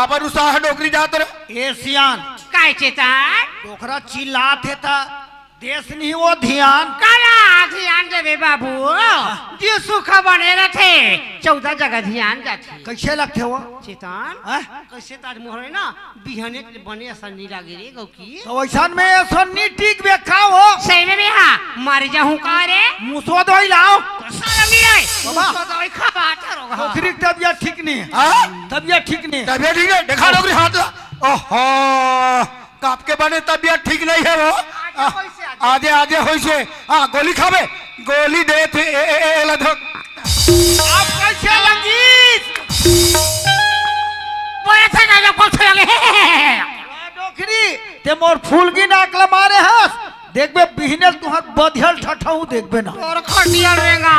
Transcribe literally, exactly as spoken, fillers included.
काबर उसाह डोकरी जात रे? ए सियान, काय चेतन? डोकरा चिल्लात हे त देस नहीं वो धियान। काला धियान देबे बाबू? जे सुख बने रथे, चौदह जगह धियान जाथे। कैसे लगथे वो? चेतन, हाँ? कैसे ताज मोहर है ना, बिहने के बने असन्नी लागे रे गौकी। तो वैसन में असन्नी टिक बे का हो? सही में भी हाँ, मर जाहूँ का रे? मुसवा दवाई लाओ। साला मिले, बाबा। मुसवा दवाई खा बात करो। डोकरी के तबियत ठीक नहीं है। हाँ? तबियत ठीक नहीं है। तबियत ठीक है? देखा डोकरी हाथ ला। ओहो, कब के बने तबियत ठीक नहीं है वो। आजे होइसे, आजे। आजे, आजे होइसे। हाँ, गोली खाबे। गोली दे थे, ए, ए, ए, ए, ला धक। आप कैसे लगी? बोले थे ना, लोग कौन से लगे? डोकरी, ते मोर फूलगी नाक ल मारे हस। देखबे बिहने तुहर बधियल ठठहू देखबे ना। तोर खटिया रेंगा।